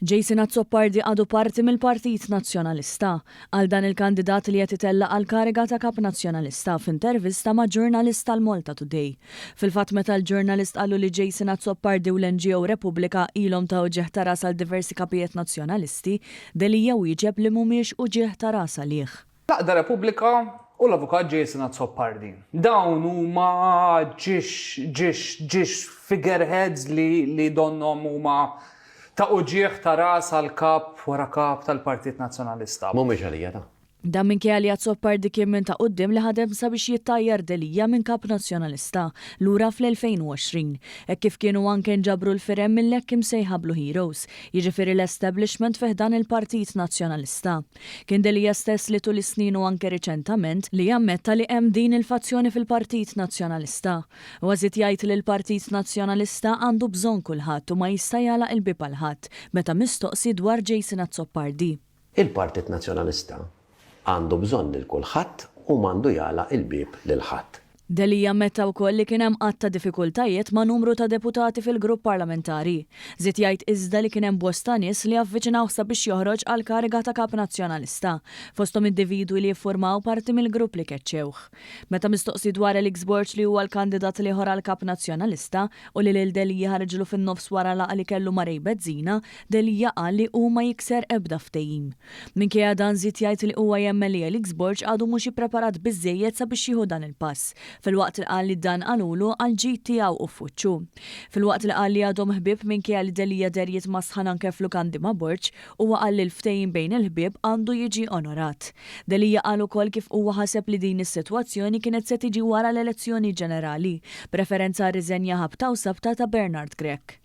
Jason Azzopardi għadu parti mill-Partit Nazzjonalista. Qal dan il-kandidat li qed itellaq għall-kariga ta' Kap Nazzjonalista f'intervista ma' ġurnalist tal-Malta Today. Fil-fatt meta l-ġurnalist qallu li Jason Azzopardi u l-NGO Repubblika ilhom ta' uġigħ ta' ras għal diversi kapijiet Nazzjonalisti, Delia wieġeb li mhumiex uġigħ ta' ras għalih. L-Għaqda Repubblika u l-Avukat Jason Azzopardi. Dawn huma ġiex ġiex ġiex figureheads li li donnhom huma ta' uġigħ ta' ras għal kap wara kap tal-Partit Nazzjonalista. Mhumiex għalija ta'. Dan minkejja li Azzopardi kien minn ta' quddiem li ħadem sabiex jittajjar Delia minn Kap Nazzjonalista lura fl-2020, hekk kif kienu anke nġabru l-firem mill-hekk imsejħa Blue Heroes, jiġifieri l-establishment fi ħdan il-Partit Nazzjonalista. Kien Delia stess li tul is-snin u anke riċentament li ammetta li hemm din il-fazzjoni fil-Partit Nazzjonalista. Huwa żied jgħid li l-Partit Nazzjonalista għandu bżonn kulħadd u ma jista' jagħlaq il-bieb għal ħadd, meta mistoqsi dwar Jason Azzopardi. Il-Partit Nazzjonalista għandu bżonn lil kulħadd u m'għandu jagħlaq il-bieb lil ħadd. Delia ammetta wkoll li kien hemm għadd ta' diffikultajiet ma' numru ta' deputati fil-grupp parlamentari. Żied jgħid iżda li kien hemm bosta nies li avviċinawh sabiex joħroġ għall-kariga ta' Kap Nazzjonalista, fosthom individwi li jiffurmaw parti mill-grupp li keċċewh. Meta mistoqsi dwar Alex Borg li huwa l-kandidat l-ieħor għal Kap Nazzjonalista u li lil Delia ħariġlu fin-nofs wara laqgħa li kellu ma' Ray Bezzina, Delia qal li hu ma jikser ebda ftehim. Minkejja dan żied jgħid li huwa jemmen li Alex Borg għadu mhux ippreparat biżżejjed sabiex jieħu dan il-pass, filwaqt li qal li dan qalulu għall-ġid tiegħu u f'wiċċu. Filwaqt li qal li għadhom ħbieb minkejja li Delia deher jitmasħan anke f'lukandi ma' Borg, huwa qal li l-ftehim bejn il-ħbieb għandu jiġi onorat. Delia qal ukoll kif huwa ħaseb li din is-sitwazzjoni kienet se tiġi wara l-elezzjoni ġenerali, b'referenza għar-riżenja ħabta u sabta ta' Bernard Grech.